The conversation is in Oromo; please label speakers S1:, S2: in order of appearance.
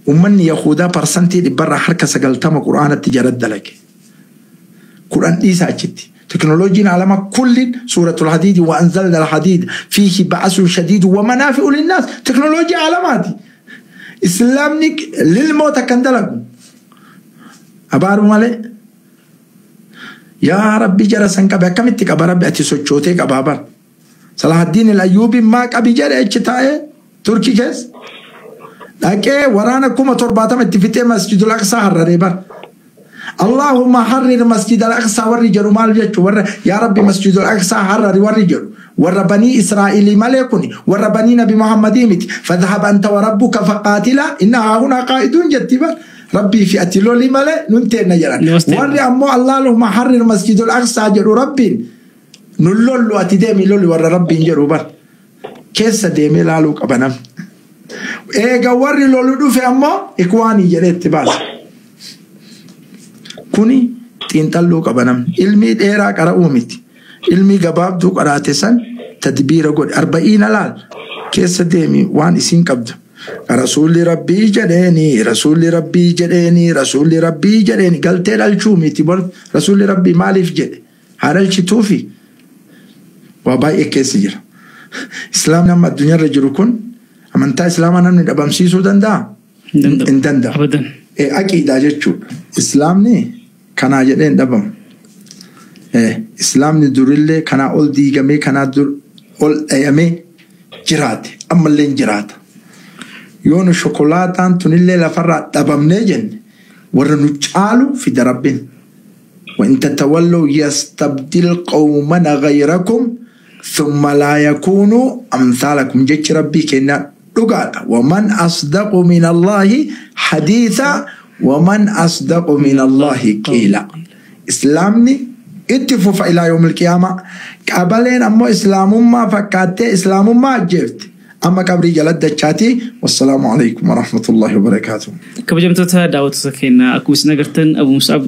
S1: Ummanni Yahudaa parsantii dhibbarraa harka 90 Qur'aanatti jara dalage. 10 dhiisa achitti. Teknooloojiin alama kulliin suuratul hadiidi wa anzalna alhadiid fiihi ba'asun shadiidu wa manaafi'u linnaas. Teknooloojii alamaati. Islaamni lilmoo takka hin dalagu. Abaaru malee. Yaa Rabbi jara san qabe akkamitti qaba Rabbi ati sochootee qabaa bar. Salahaddiin al-Ayyuubiin maa qabi jedhe achi taa'ee Turkii keessa. Dhaqee waraana 70,000 itti fixee Masjidul Aqsaa harraree bar. Allahumma harrir Masjid al-Aqsaa warri jedhu maal jechu warra yaa Rabbi Masjidul Aqsaa harrari warri jedhu warra banii Israa'ilii malee kuni warra banii Nabi Muhammadii miti. Fadhhab anta wa rabbuka faqaatilaa inna haahunaa qaa'iduun jetti bar. Rabbii fi ati loli malee nun teenna jedhan.
S2: Nuus teenna.
S1: Warri ammoo Allahumma harrir Masjidul Aqsaa jedhu Rabbiin nun lollu ati deemi loli warra Rabbiin jedhu bar. Keessa deemee laaluu qaba namni. Eega warri lolu dhufe ammoo ikwaanii jedhee itti baasa. Kuni xiinxalluu qaba namni. Ilmii dheeraa qara'uu miti. Ilmii gabaabduu qaraate san tadbiira godhe. Arba'iina laal keessa deemi waan isiin qabdu. Rasuulli Rabbii jedheeni, Rasuulli Rabbii jedheeni, Rasuulli Rabbii jedheeni galtee dhalchuu miti. Rasuulli Rabbii maaliif jedhe? Haa dhalchituufi waa baay'ee keessa jira. Islaamni amma addunyaarra jiru kun amantaa Islaamaa namni dhabamsiisuu danda'a? Hin danda'u.
S2: Abadan.
S1: Aqiidaa jechuudha. Islaamni kanaa jedhee hin dhabamu. Islaamni durillee kanaa ol diigamee kanaa dur ol dhayamee jiraate ammallee hin jiraata. Yoo nu shokolaataan tunillee lafarraa dhabamnee jenne warra nu caalu fida Rabbiin. وإن تتولوا يستبدل قوما غيركم ثم لا يكونوا أمثالكم جتش ربي كنا رقالا ومن أصدق من الله حديثا ومن أصدق من الله قيلا. إسلامني اتفوا إلى يوم القيامة قبلين أمو إسلام ما فكاتي إسلام ما جفت أما قبري جلد دشاتي. والسلام عليكم ورحمة الله وبركاته.
S2: Kabajamtoota daawwattoota keenya akkuma isin agartan Abu Mus'ab.